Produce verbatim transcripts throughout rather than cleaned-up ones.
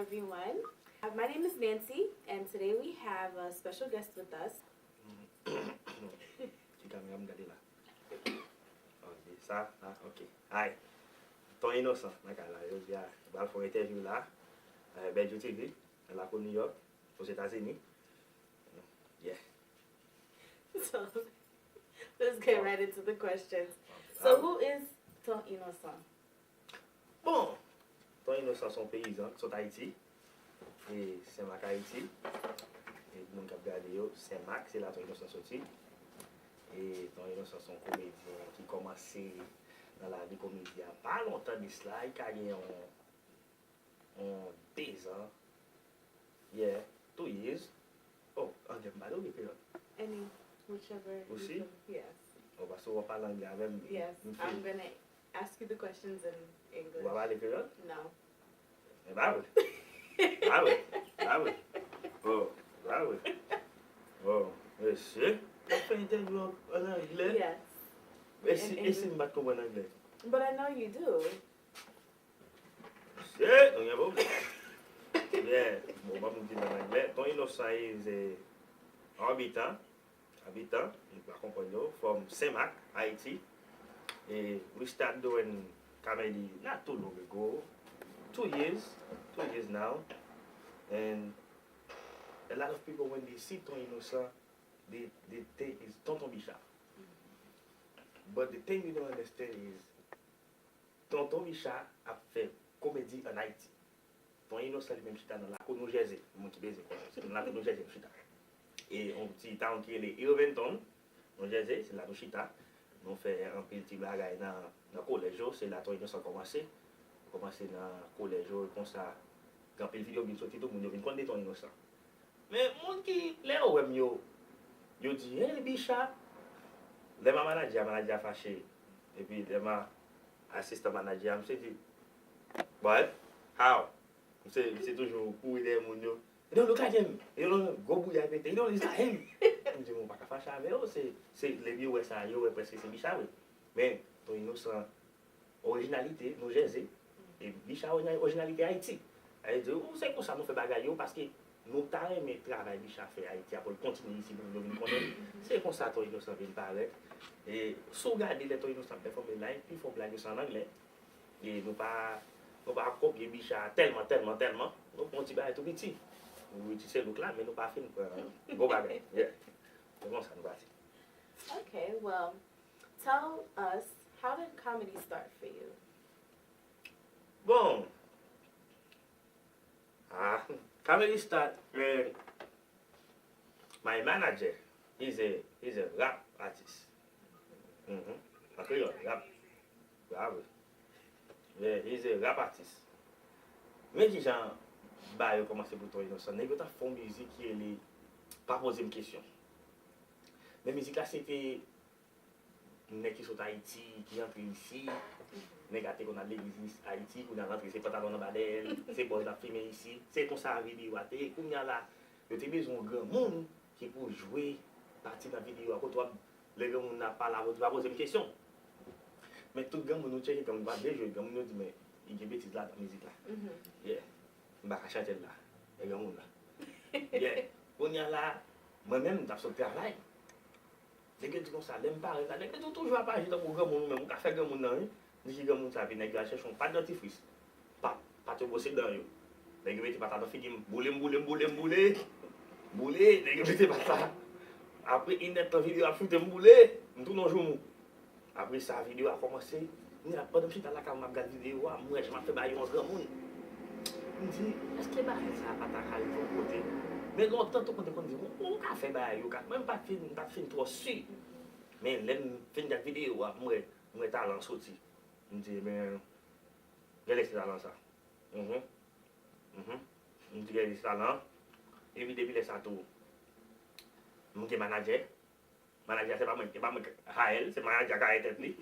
Everyone. Uh, my name is Nancy, and today we have a special guest with us. Ki kamera m gade la? Ok, sa? Ah, ok. Hi. Ton Inosan nan kay la. Jodi a, m pral fè yon entèvyou la. Euh, Bèdjou T V, nan lakou New York, Ozetazini. Yeah. So, let's get right into the questions. So, who is Ton Inosan? Bon, Ton Inosan se yon peyizan ki sot Ayiti, e Senmak, Ayiti. E pou moun k ap gade yo, Senmak, se la Ton Inosan soti. E Ton Inosan se yon komedyen ki kòmanse nan lavi komedi a pa lontan de sila, li ka gen yon, yon dezan, yeah, two years. Oh, anglè m pale oubyen kreyòl? Any, whichever. Ou si? Yes. Oh, paske w ap pale anglè avè m. Yes. M I'm feel. Gonna ask you the questions in English. Ou pa pale kreyòl? No. Men pa vre. Pa vre. Pa vre. Oh, pa vre. Oh, mesye. N ap fè entèvyou an, an anglè. Yes. E si, e si m pa t konprann anglè? But I know you do. Shit, nou gen pwoblèm. Yeah, bon, ban m di l an anglè. Ton Inosan is a habitan, habitan, nou pa konprann yo, from Senmak, Haiti. E we start doing comedy not too long ago, two years, two years now. And a lot of people, when they see Ton Inosan, they, they think it's Tonton Bicha. But the thing you don't understand is, Tonton Bicha ap fè komedi an Ayiti. Ton Inosan li menm chita nan lakou Nou Jèze. Moun ki bezwen konnen, se nan lakou Nou Jèze nou chita. E yon ti town ki rele Irvington, Nou Jèze, se la nou chita. Nou fè anpil ti bagay nan, nan kolèj yo, se la Ton Inosan kòmanse. Kòmanse nan kolèj yo, konsa, gen anpil videyo vin soti tou, moun yo vin konn de Ton Inosan. Men moun ki, lè yo wè m, yo, yo di, "Hey, Bicha!" Lè m a manadjè a, manadjè a fache. Epi lè m a asistan manadjè a, misye di, "Boy, how?" Misye, misye toujou kouri dèyè moun yo. "You don't look like him. You don't, gwo bouda pete. You don't look like him." M di, "Mwen pa ka fache avè yo, se, se lè yo wè sa, yo wè prèske se Bicha vre." Men, Ton Inosan, orijinalite Nou Jèze, e Bicha orijinalite Ayiti. Sa vle di, ou se konsa nou fè bagay yo, paske nou ta renmen travay Bicha fè Ayiti a pou l kontinye isi pou moun yo vin konnen l. Se konsa Ton Inosan vin parèt. E si w gade lè Ton Inosan ap pèfòme live, pifò blag yo se an anglè. E nou pa, nou pa kopye Bicha tèlman, tèlman, tèlman. Nou pran yon ti bagay tou piti. Nou itilize look la, men nou pa fin pran gwo bagay. Yeah. Se konsa nou pati. Okay, well, tell us, how did comedy start for you? Bon. Ah, comedy start, eh, my manager is a, is a rap artist. Mhm. An kreyòl, rap. Bravo. Yeah, he's a rap artist. Men kijan bagay yo kòmanse pou Ton Inosan. Nèg yo t ap fè yon mizik ki rele Pa Poze M Kesyon. Men mizik la se te nèg ki sot Ayiti, ki antre isi. Nèg la te konn al legliz isi, Ayiti, kounye a l antre, se pantalon anba dèyè l, se bòz l ap fimen isi. Se konsa videyo a te ye. Kounye a la, yo te bezwen yon granmoun ki pou jwe pati nan videyo a, kote w ap, lè granmoun nan ap pale avè w, ou pa poze m kesyon. Men tout granmoun, nou tcheke granmoun pa vle jwe, granmoun yo di, "Men, li gen betiz ladan mizik la." Yeah. M pa ka chante l la. E granmoun la. Yeah. Kounye a la, mwen menm, m t ap sot travay. Nèg yo di konsa, lè m parèt la, nèg yo di, "Ou toujou ap aji tankou granmoun ou menm, ou ka fè granmoun nan, wi." M di, "Ki granmoun sa?" Epi nèg yo al chèche yon pat dantifris. Pat, pat yo bwose dan yo. Nèg yo mete pat la nan figi m, boule m, boule m, boule m, boule. Boule, nèg yo mete pat la. Apre inèdtan videyo ap choute m boule, m tounen yon joumou. Apre sa, videyo a kòmanse. Kounye a, pandan m chita lakay mwen, m ap gad videyo a, m wè jan m ap fè bagay yo an granmoun. M di, èske bagay sa a pa ta ka rive yon kote? Men lontan tou moun te konn di, "Ou, ou ka fè bagay yo, ka." Mwen m pa t fin, m pa t fin twò si. Men lè m fin gad videyo a, m wè, m wè talan an soti. M di, "Ebyen, genlè se talan sa." Mhm. Mhm. M di, "Genlè se talan." Epi depi lè sa tou, m gen manadjè. Manadjè a se pa mwen, se pa mwen k hire l, se manadjè a k hire tèt li.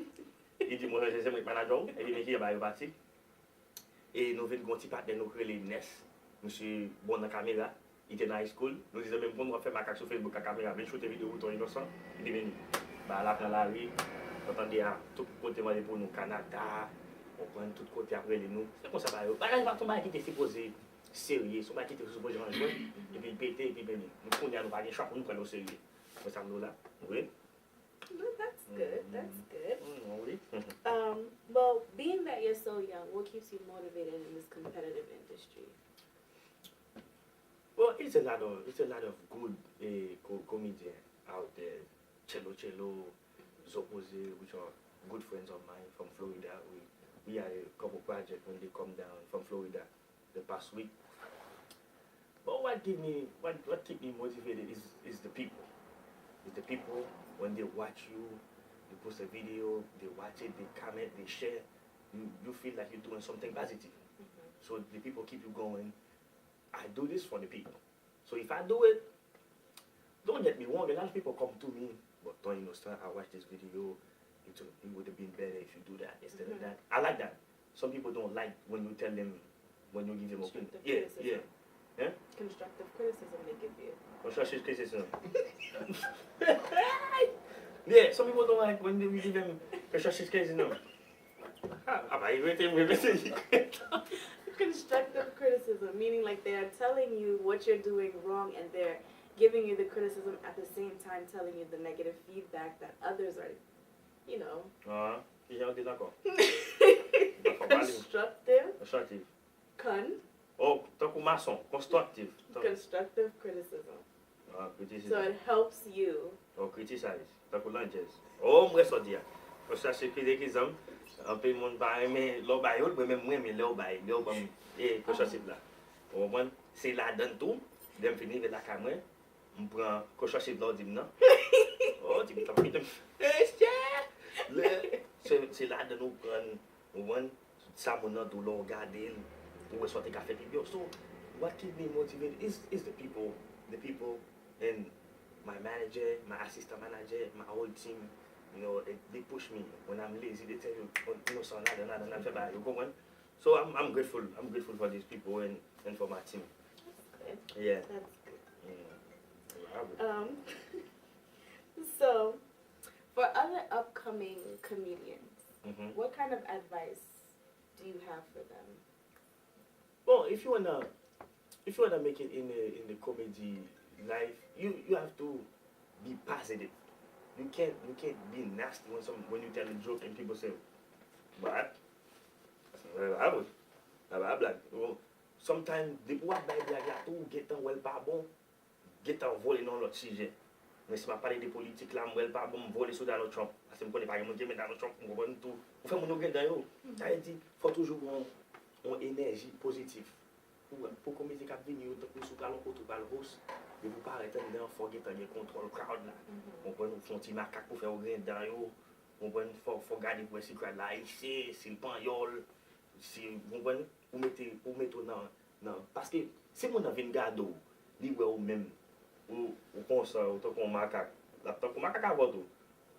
Li di mwen, "Se mwen k manadjè w," epi men kijan bagay yo pati. E nou vin gen yon ti patnè nou k rele Nès. Misye bon nan kamera, li te nan high school. Nou di, "Zanmi m, konn w ap fè makak sou Facebook ak kamera, vin choute videyo pou Ton Inosan." Li di, "Vini." Bagay la pran lari, nou tande a tout kote mande pou nou, Kanada, w konprann, tout kote ap rele nou. Se konsa bagay yo. Bagay pa t yon bagay ki te sipoze serye, se yon bagay ki te sipoze an jwèt, epi l pete, epi l pete. Men kounye a nou pa gen chwa pou nou pran l oserye. Mwen sa m di w la, wi. No, that's good. That's good. Mm, wi. Um, well, being that you're so young, what keeps you motivated in this competitive industry? Well, it's a lot of it's a lot of good eh, co- comedian out there. Cello Cello, Zo Poze, which are good friends of mine from Florida. We we had a couple projects when they come down from Florida the past week. But what give me what what keep me motivated is is the people. It's the people when they watch you, you post a video, they watch it, they comment, they share. You you feel like you're doing something positive. So the people keep you going. I do this for the people. So if I do it, don't get me wrong, a lot of people come to me, but Tony Nostra, I watch this video, it, would- it would have been better if you do that instead of that. I like that. Some people don't like when you tell them, when you give them opinion. Constructive Yeah, yeah. criticism. Constructive criticism they give you. Constructive criticism. Yeah, some people don't like when you give them constructive criticism. Ah, apa, you wait, wait, wait. Constructive criticism, meaning like they are telling you what you're doing wrong and they're giving you the criticism at the same time telling you the negative feedback that others are, you know, Ah, ki jan w te dakò? constructive. Constructive. Con. Oh, tankou mason, constructive. Constructive criticism. Ah, criticism. So it helps you. Oh, criticize. Tankou landjèz. Oh, m wè sa w di a. Constructive criticism. Anpil moun pa renmen lè w ba yo l, mwen menm mwen renmen lè w bay, lè w ban m e constructive la. Ou konprann? Se ladan l tou, lè m fin rive lakay mwen, m pran constructive la w di m nan. Oh, di m tankou m. Lè, se se ladan l ou pran, ou konprann? Sa moun nan di w lè w gade l, ou wè sa w te ka fè pi byen. So, what keep me motivated is is the people, the people and my manager, my assistant manager, my whole team, you know, they, they push me. When I'm lazy, they tell you, oh, you know, son, ladan, ladan, ladan, fè bagay, ou konprann? So I'm, I'm grateful, I'm grateful for these people and, and for my team. That's good. Yeah. That's good. Mm. Bravo. Um, so, for other upcoming comedians, Mhm. what kind of advice do you have for them? Bon, if you wanna if you wanna make it in the in the comedy life, you you have to be positive. You can't you can't be nasty when some when you tell a joke and people say, "What?" That's not a bla bla bla. Sometimes depi w ap bay blag la tou, ou gentan wè l pa bon. Gentan vole nan yon lòt sijè. Men si m ap pale de politik la, m wè l pa bon, m vole sou Donald Trump. Paske m konnen pa gen moun ki renmen Donald Trump, m konprann tou. Ou fè moun yo gen dan yo. Sa vle di, fò toujou gen yon, yon enèji pozitif. Pou, pou komedyen k ap vini yo, tankou si w pral yon kote, ou pral host, depi w parèt anndan, fò gentan gen kontwòl crowd la. Ou konprann, ou fè yon ti makak pou fè yo gen dan yo. Ou konprann, fò, fò gade pou wè si crowd la ayisyen, si l panyòl, si, ou konprann, ou mete, ou mete w nan, nan, paske si moun nan vin gade w, li wè ou menm, ou, ou konsa, ou tankou yon makak, l ap tankou makak avè w tou.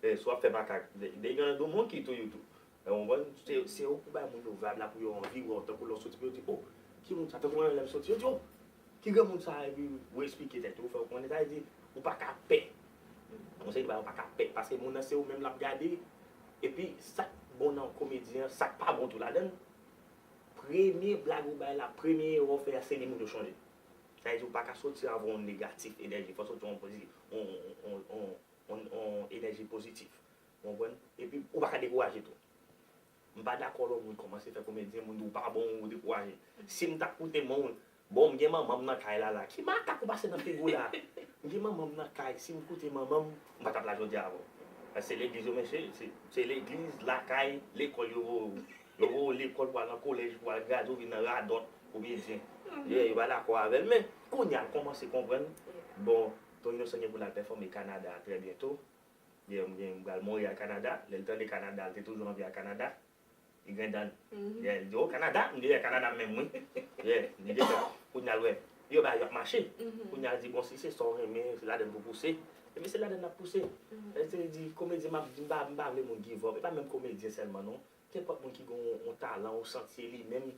E, si w ap fè makak, de, de gen yon monkey to you tou. Ou konprann? Se, se ou pou bay moun yo vibe la, pou yo anvi wè w, tankou lè w soti, pou yo di, oh, ki moun sa, tankou mwen menm lè m soti, yo di, oh, ki granmoun sa, epi ou eksplike tèt ou, ou fè yo konnen, sa vle di, ou pa ka pè. Yon seri de bagay ou pa ka pè, paske moun nan se ou menm l ap gade, epi sa k bon nan komedyen an, sa k pa bon tou ladan l, premye blag ou bay la, premye erè w fè a, se li moun yo chonje. Sa vle di ou pa ka soti avè yon negatif enèji, fò soti yon pozitif, yon, yon, yon, yon, yon enèji pozitif. Ou konprann? Epi ou pa ka dekouraje tou. M pa dakò lè yon moun kòmanse fè komedyen, moun di w pa bon, ou dekouraje. Si m t ap koute moun, bon, m gen manman m nan kay la, la. Ki makak ou pase nan figi w la? M gen manman m nan kay, si m koute manman m, m pa t ap la jodi a avè w. Paske se legliz yo, mesye, se, se legliz, lakay, lekòl yo voye w. Yo voye w lekòl pou al nan kolèj, pou al gradye, w vin nan radòt, komedyen. Yeah, yo pa dakò avè l, men kounye a l kòmanse konprann. Bon, Tony Inosan gen pou l al pèfòme Kanada trè byento. Yeah, m gen, m pral Monreyal, Kanada. Lè l tande Kanada, l te toujou anvi al Kanada. Li gen dan. Yeah, li di, oh, Kanada? M di, yeah, Kanada menm, wi. Yeah, li gen dan. Kounye a l wè. Yo ba, yo ap mache. Kounye a l di, bon, si se sa w renmen, se ladan l pou pouse. Epi se ladan l ap pouse. Sa vle di, komedyen, m ap di, m pa, m pa vle moun give up. E pa menm komedyen sèlman, non. Kenpòt moun ki gen yon, yon talan, ou santi se li menm,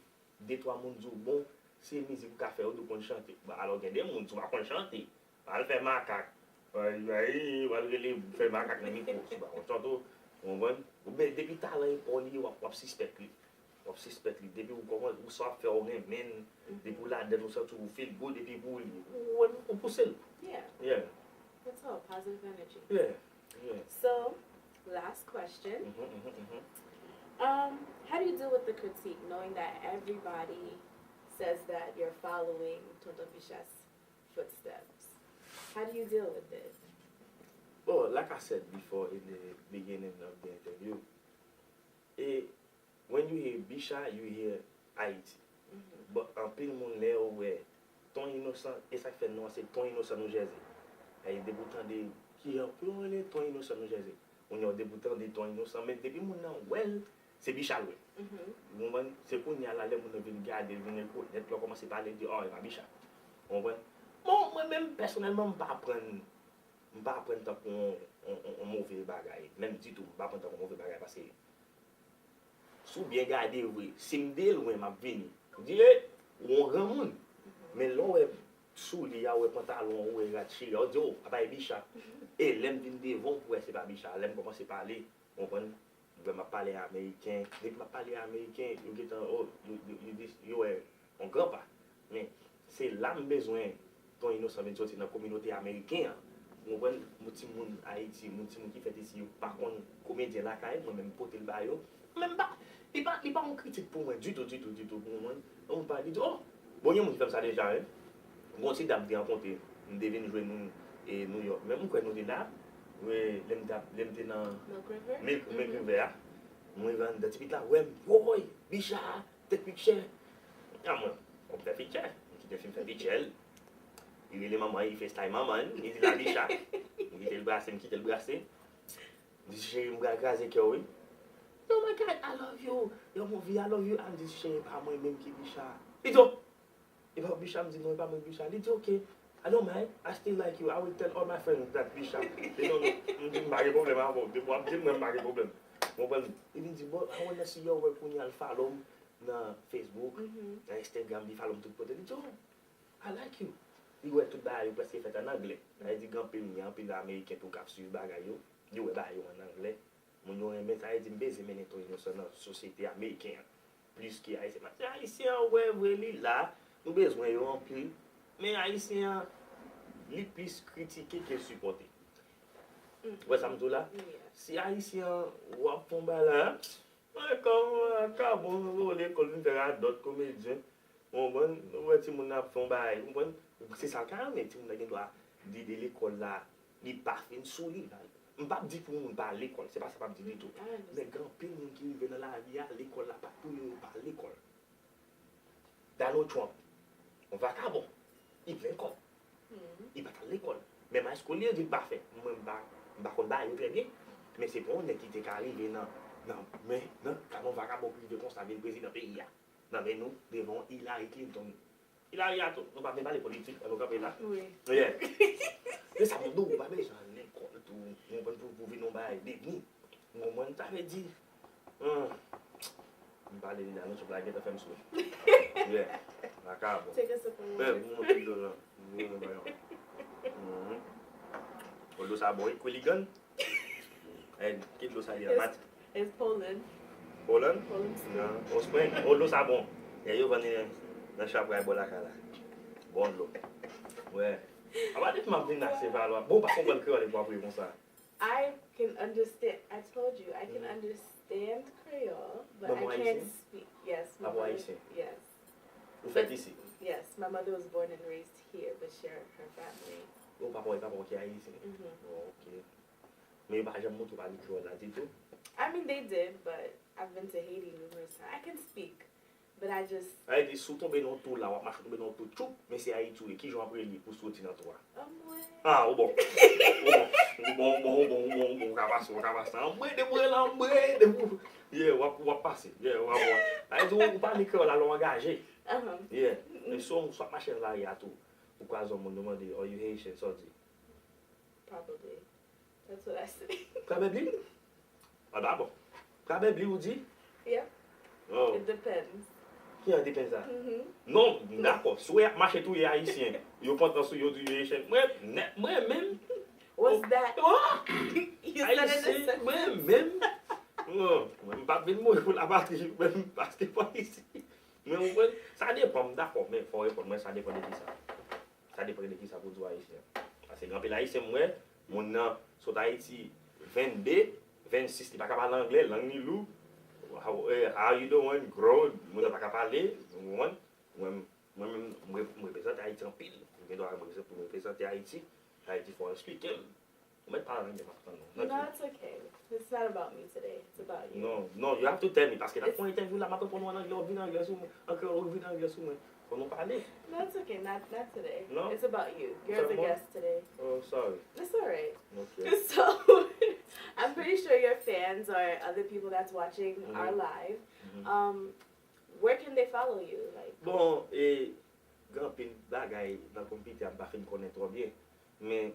de twa moun di w, bon, se mizik ou ka fè, yo di w konn chante. Bon, alò, gen de moun, si w pa konn chante, al fè makak. Ay, ay, w al rele, fè makak nan mikwo. Si w pa konn chante, ou konprann? Oubyen, depi talan e pa w li ye, w ap, w ap sispèk li. W ap sispèk li. Depi ou kòman, ou sa w ap fè, ou renmen l. Depi ou ladann, ou santi ou feel good, epi pou li. Ou, ou pouse l. Yeah, Yeah, that's all positive energy. yeah, yeah. So, last question. Mhm, mhm, mhm. Um, how do you deal with the critique, knowing that everybody says that you're following Tonton Bicha's footsteps? How do you deal with it? Bon, like I said before in the beginning of the interview, e when you hear Bicha, you hear Ayiti. But anpil moun lè yo wè Ton Inosan, e sa k fè non an se Ton Inosan New Jersey. Ay depi w tande ki jan pou yo rele Ton Inosan New Jersey. Kounye a depi w tande Ton Inosan, men depi moun nan wè l, se Bicha l wè. Ou konprann? Se kounye a la lè moun nan vin gade l, vin rekonèt, lè w kòmanse pale, l di, oh, e pa Bicha. Ou konprann? Bon, mwen menm pèsonèlman, m pa pran, m pa pran tankou yon, yon, yon, yon move bagay, menm ditou, m pa pran tankou yon move bagay, paske si w byen gade vre, si m de lwen, m ap vini. M di, e, ou yon granmoun. Men lè w wè soulye a, w wè pantalon an, w wè rad chire a, w di, o, apa e Bicha. E lè m vin devan w pou wè se pa Bicha. Lè m kòmanse pale, w konprann? Ou wè m ap pale a Ameriken. Depi m ap pale a Ameriken, yo gentan, o, yo, yo, yo, yo wè yon granpa. Men, se la m bezwen Ton Inosan vin soti nan kominote ameriken an. Ou konprann? Yon timoun Ayiti, yon timoun ki fèt isi, yo pa konn komedyen lakay, mwen menm m pote l ba yo. Men m pa, li pa, li pa yon kritik pou mwen ditou, ditou, ditou, pou mwen. Yon pa li di, oh, bon, gen moun ki fè m sa deja, wi. Gon ti dam te rankontre, m te vin jwenn nou e New York. Men m kwè nou te la, wi, lè m te, lè m te nan Milk River? Milk, Milk River a. Mwen rive anndan, ti pit la wè m, woy, Bicha, take picture. A mwen, m fè picture. M kite fi m fè picture l. Li rele manman, li FaceTime manman, li di la Bicha. M kite l brase, m kite l brase. M di cheri, m pral kraze kè w wi. Oh my God, I love you. Yo, mon vi, I love you. M di cheri, pa mwen menm ki Bicha. Li di, oh, e pa Bicha, m di non, e pa mwen Bicha. Li di, ok, I don't mind. I still like you. I will tell all my friends that Bicha. They don't know. M di, m pa gen pwoblèm avè w. Depi w ap di m, mwen m pa gen pwoblèm. Ou konprann? Li vin di, bon, I wanna see your work, kounye a l follow m nan Facebook, nan Instagram, li follow m tout kote. Li di, oh, I like you. Li wè tout bagay yo prèske fèt an anglè. Sa vle di gen anpil, gen anpil Ameriken tou k ap swiv bagay yo. Yo wè bagay yo an anglè. Moun yo renmen, sa vle di m bezwen mennen Ton Inosan nan sosyete ameriken an. Plis ke ayisyen. Paske ayisyen an, ou wè vre li la, nou bezwen yo anpil. Men ayisyen an, li plis kritike ke sipòte. Ou wè sa m di w la? Si ayisyen an, w ap fè yon bagay la, mwen kòm, ah, kabon, ou lekòl, vin fè radòt, komedyen. Ou konprann? Ou wè timoun nan ap fè yon bagay, ou konprann? Se sa l ka renmen, timoun nan gen dwa di de lekòl la, li pa fin sou li. M p ap di pou yon moun pa al lekòl, se pa sa m ap di ditou. Men gen anpil moun ki rive nan lavi a, lekòl la pa pou yo, yo pa al lekòl. Donald Trump, yon vakabon, li plen kòb. Li pa t al lekòl. Menm high school li, li di l pa fè. Mwen, m pa, m pa konn bagay yo trè byen, men se pa yon nèg ki te ka rive nan, nan, men, nan, ka yon vakabon ki rive konsa vin prezidan peyi a. Nan men nou, devan Hillary Clinton. Hillary a tou, nou pa vin pale politik, an nou kanpe la. Wi. Yeah. Se sa m di w, ou pa bezwen al lekòl tou, ou konprann, pou, pou vin yon bagay devni. Ou konprann? Sa vle di, hmm, m pale li la, non, chòp la gentan fè m sou. Yeah. Vakabon. Take a sip of Bèl, water. pou mwen pil dlo la. Mhm. Dlo sa bon, wi, Quilligan. Eh, ki dlo sa ye? It's- Mat- It's Poland. Poland? Poland Spring. Nan, o Spring. O, dlo sa bon. E yo vann li nan, nan chapray bò lakay la. Bon dlo. Wè. Apa depi m ap vin nan Sevalwa. Bon, pa konprann kreyòl e pou apre konsa. I can understand. I told you, I can understand Creole, but Bon, I bon, can't Haitien? Speak. Yes, my Apa mother. Haitien? Yes. Ou fèt isi? Yes, my mother was born and raised here, but she, her family. Ou papa, ou papa, ou ki Ayisyen? Mhm. Oh, ok. Men yo pa janm montre w pale kreyòl la ditou? I mean, they did, but I've been to Haiti numerous times. I can speak, but I just. Sa vle di, si w tonbe nan yon twou la, w ap mache w tonbe nan yon twou, tchoup, men se Ayiti w ye, ki jan w ap rele pou soti nan twou a? Anmwe. Ah, ou bon. Ou bon, ou bon, ou bon, ou bon, ou bon, ou ka pase, ou ka pase. Anmwe, depi w rele anmwe, depi w, yeah, w ap, w ap pase. Yeah, w ap, w ap. Sa vle di, ou, ou pale kreyòl la, lè w angaje. Uh-huh. Yeah. Men si w, si w ap mache nan lari a tou, ou kwaze yon moun, ou mande, are you Haitian? Sa w di? Probably. That's what I say. Probably? Ah, dakò. Probably, ou di? Yeah, Oh. It depends. Ki an depen sa? Mhm. Non, m dakò. Si w wè y ap mache touye Ayisyen, yo pantan sou yo touye Ayisyen. Mwen, nèt, mwen menm. What's that? Oh! You said it in a Ayisyen, mwen sentence. Menm. Non, mwen m pa Ap vin mouri pou lapatri menm paske pa isi. Men ou konprann, sa depan, m dakò, men fò w reponn mwen, sa depan de kisa. Sa depan de kisa pou di w ayisyen. Paske gen anpil ayisyen m wè, moun nan sot Ayiti vennde, vennsis, li pa ka pale anglè, lang li lou. How, eh, how you doing? Good. Moun nan pa ka pale, ou konprann? Mwen, mwen menm, m re- m reprezante Ayiti anpil. M gen dwa m reprezante Ayiti. Ayiti fò w eksplike m. Ou mèt pale anglè, m ap tann ou. No, it's okay. It's not about me today. It's about you. No, no, you have to tell me, paske n ap fè yon entèvyou la, m ap reponn ou an anglè, w ap vin anglè sou mwen. Anglè, w ap vin anglè sou mwen. Fò nou pale. No, it's okay. Not not today. No? It's about you. You're the Seulement? Guest today. Oh, sorry. It's alright. Ok. So, I'm pretty sure your fans or other people that's watching Mhm. our live. Mhm. Um, where can they follow you? Like, Bon, e gen anpil bagay nan konpitè a m pa fin konnen twò byen, men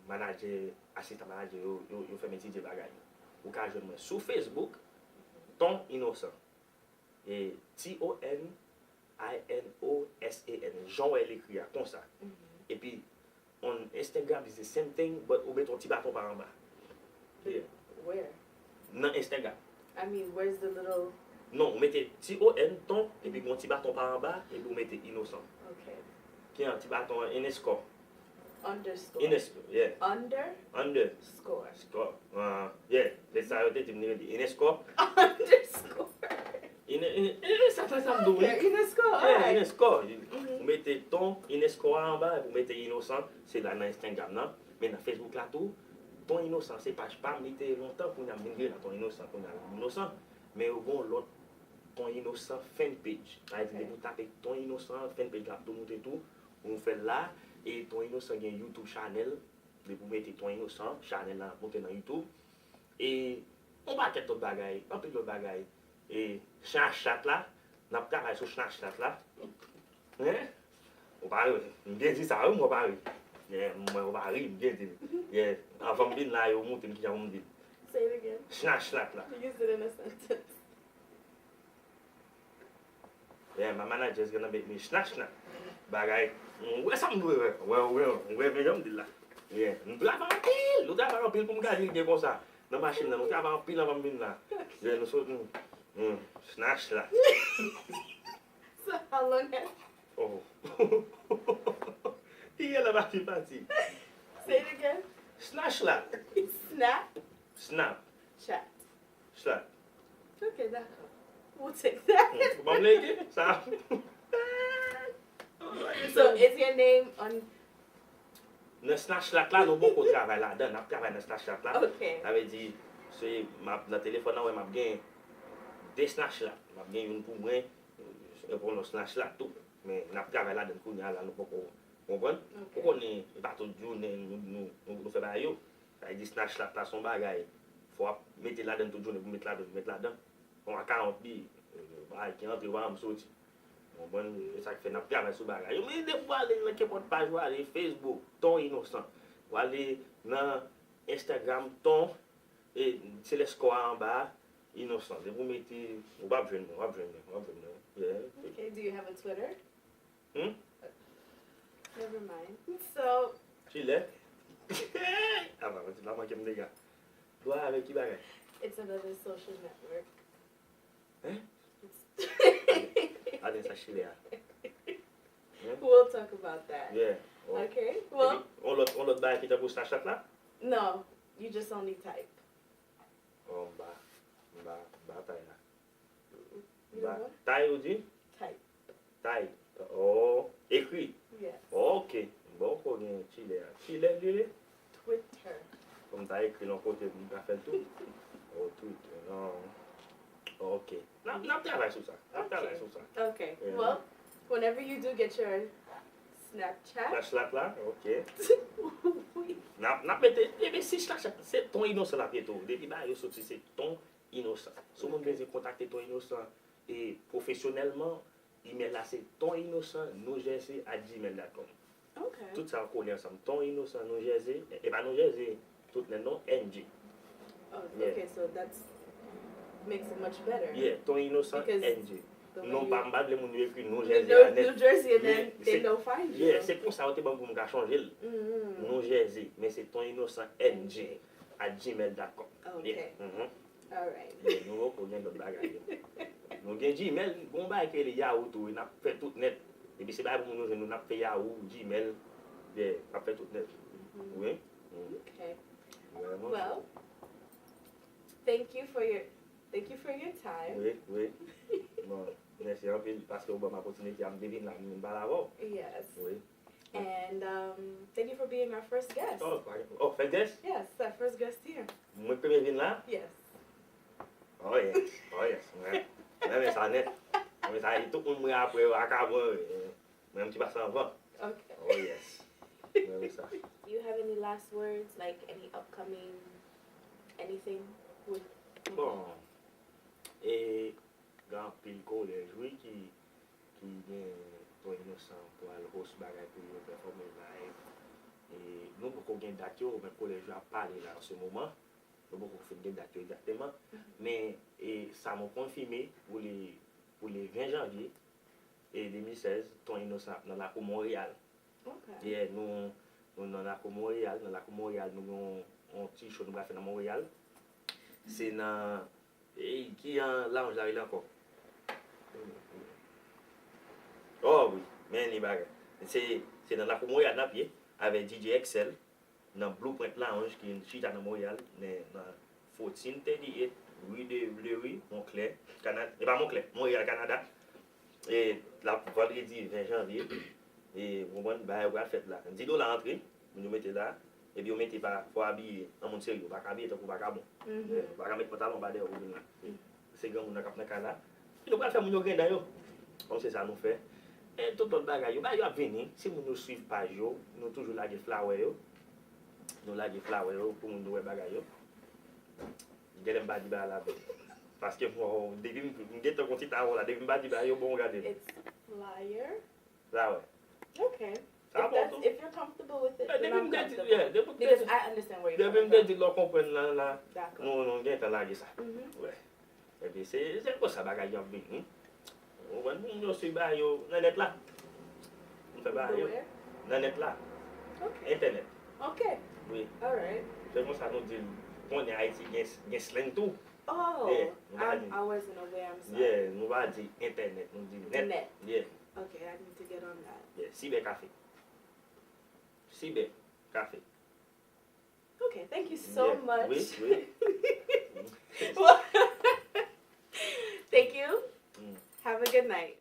manadjè, asistan manadjè yo, yo, yo fè m etidye bagay yo. Ou ka jwenn mwen sou Facebook, Ton Inosan. E T O N I N O S A N, jan w wè l ekri a, konsa. mhm. Epi, on Instagram is the same thing, but ou mete yon ti baton pa anba. Yeah. Where? Nan Instagram. I mean, where's the little? Non, ou mete T O N, ton, epi gon ti baton pa anba, epi ou mete inosan. Okay. Ki an ti baton an, Inesco. Underscore. Inesco, yeah. Under. Under. Score. Score. Ah, yeah. Se sa yo te di m li rele Inesco. Underscore. Ine, ine, ine, sa fè sa m dou, wi. Okay, Inesco. Yeah, Alright. Inesco. Mhm. Ou mete ton, Inesco a anba, epi ou mete inosan, se la nan Instagram nan. Men nan Facebook la tou, Ton Inosan, se paj pa m, li te ye lontan, kounye a m vin vire la Ton Inosan, kounye a l inosan. Men yo gon lòt Ton Inosan fan page. Sa vle di Ok. depi w tape Ton Inosan, fan page la ap tou moute tou. Ou fè l la, e Ton Inosan gen YouTube channel. Depi w mete Ton Inosan, channel la ap moute nan YouTube. E yon pakèt lòt bagay, anpil lòt bagay. E Snapchat la, n ap travay sou Snapchat la. Hein? Ou pa ri, m byen di sa, wi, mwen pa ri. Yeah, mwen, ou pa ri, m byen di. Yeah, anvan m vin la, yo montre m kijan pou m di l. Say it again. Snapchat la. Use it in a sentence. Yeah, my manager is gonna make me snatch snap. Bagay, m wè sa m dwe wè. Wè, wè, wè, men jan m di l la. Yeah, m travay anpil, nou travay anpil pou m gade l byen konsa. Nan machin nan, nou travay anpil anvan m vin la. Yeah, nou sot, mm, mm, snatch la. So how long have Oh. Iye la pati pati. Say it again. Snatch la. Snap. Snap. Chat. Snap. Ok, d'accord. We'll take that. Ou pa m lege sa. So is your name on? Nan Snapchat la, nou poko travay ladan, n ap travay nan Snapchat la. Ok. Sa vle di, se m ap nan telefòn nan, wè m ap gen de Snapchat. M ap gen youn pou mwen, e pou nou Snapchat tou. Men n ap travay ladan kounye a la, nou poko konprann. Ok. Ou konnen, e pa tout jounen nou, nou, nou, nou fè bagay yo. Sa vle di Snapchat la se yon bagay, fò w ap mete ladan tout jounen pou met ladan, pou met ladan. Yon account li, bagay ki antre, pa janm soti. Ou konprann? E sa k fè n ap travay sou bagay yo. Men depi w ale nan kenpòt paj, w ale Facebook, Ton Inosan. W ale nan Instagram, Ton, e, se lè skò a anba a, Inosan. Depi w mete, ou p ap jwenn mwen, w ap jwenn mwen, w ap jwenn mwen. Yeah. Okay, do you have a Twitter? Hmm? Never mind. So, Chilè. Apa, mwen ti pa manke m dega. Dwa avèk ki bagay? it's another social network. Hein? It's Ade sa Chilè a. We'll talk about that. Yeah. Oh. Okay. Well, Epi, on lòt, on lòt bagay ki tankou Snapchat la? No, you just only type. Oh, m ba, m ba, ba tay la. You Ba know what? Tay ou di? Type. Tay. Oh, ekri. Yes. Ok. Bon, ko gen Chilè a. Chilè li rele? Twitter. Fò m ta ekri l yon kote pou m ka fè l tou. Oh, Twitter. Non. Ok. N ap, n ap travay sou sa. N ap travay sou sa. Okay. Yeah. Well, whenever you do get your Snapchat. Snapchat la, ok. Oui. N ap, n ap mete, ebyen si Snapchat, se Ton Inosan l ap ye tou. Depi bagay yo soti, se Ton Inosan. Si w moun Ok. bezwen kontakte Ton Inosan e pwofesyonèlman, email la se ton inosan new jersey at gmail dot com. Okay. Tout sa yo kole ansanm. Ton Inosan New Jersey, e pa New Jersey, tout lè non, N J. Oh, Yeah. Okay, so that's makes it much better. Yeah, Ton Inosan Because N J. the way Non, you- pa m pa vle moun yo ekri New New, Jersey New, a nèt. New Jersey, and Men then they se- don't find you. Yeah, se konsa yo te ban m pou m ka chanje l. Mm. New Jersey, men se ton inosan N J at gmail dot com. Okay. Yeah. Mhm. Alright. Yeah, nou poko gen lòt bagay yo. Nou gen Gmail, gon bagay ki rele Yahoo tou, wi, n ap fè tout nèt. Epi se bagay pou moun yo jwenn nou, n ap fè Yahoo, Gmail, yeah, n ap fè tout nèt. Wi. Mm. Okay. Vrèman. Well, thank you for your thank you for your time. Wi, wi. Bon, mèsi anpil paske ou ban m opòtinite a m te vin la, m vin pale avè w. Yes. Wi. And um, thank you for being our first guest. Oh, pa- oh, first guest? Yes, our first guest here. Mwen premye vin la? Yes. Oh yes, oh yes. Mwen renmen sa nèt. Mwen renmen sa, e tout moun mwen apre yo, akabon, mwen menm ki pase anvan. Okay. Oh yes. Mwen renmen sa. Do you have any last words, like any upcoming anything? With Bon, e gen anpil kolèj, wi, ki, ki gen Ton Inosan pou al host bagay pou yo, pèfòme live. E nou poko gen dat yo, men kolèj yo ap pale la an se moman. Nou poko fin gen dat yo egzakteman. Men e, sa mwen konfime pou le, pou le ven janvye e de mil sèz, Ton Inosan ap nan lakou Monreyal. Okay. Yeah, nou, nou nan lakou Monreyal. Nan lakou Monreyal, nou gen yon, yon ti show nou pral fè nan Monreyal. Se nan, e, ki an lounge la rele ankò? Oh wi, men li bagay. Se, se nan lakou Monreyal n ap ye, avèk D J Excel, nan Blueprint Lounge ki chita nan Monreyal, nan, nan fourteen thirty-eight rue de Bleury, Moncler, Canada. E pa Moncler, Monreyal, Kanada. E l ap vandredi ven janvye. E ou konprann, bagay yo pral fèt la. Dis dola antre, moun yo mete la. Epi yo mete pa, fò abiye an moun serye, ou pa ka abiye tankou vakabon. Mhm. Ou pa ka met pantalon anba dèyè ou vin la. Se granmoun nan k ap nan kay la. Nou pral fè moun yo grenn dan yo. Kòm se sa nou fè. E tout lòt bagay yo, bagay yo ap vini. Si moun yo swiv paj yo, nou toujou lage flawè yo. Nou lage flawè yo pou moun yo wè bagay yo. Genlè m pa di bagay la byen. Paske m, depi m, m gentan gon ti tawò la, depi m pa di bagay yo bon, gade. It's flyer. Flawè. Okay. Sa If, bon that's, tou. If you're comfortable with it, Eh, then depi I'm m te di, comfortable. Yeah, depi m te Because di, I understand where you're depi coming m te from. Di lè w konprann la, la, D'accord. nou, nou gentan lage sa. Mhm. Wè. Epi se, se konsa bagay yo ap vini. Ou konprann, moun yo swiv bagay yo nan nèt la. Nou fè bagay yo Where? Nan nèt la. Okay. Entènèt. Okay. Wi. All right. Se konsa nou di l. Konnen Ayiti gen, gen slang tou. Oh, Yeah, nou pa I'm, di. I wasn't aware. I'm sorry. Yeah, nou pa di entènèt, nou di nèt. Nèt. Yeah, Okay, I need to get on that. Yeah. Sibè kafe. Sibè kafe. Okay, thank you so Yeah. much. Wi, wi. Well, thank you. Mm. Have a good night.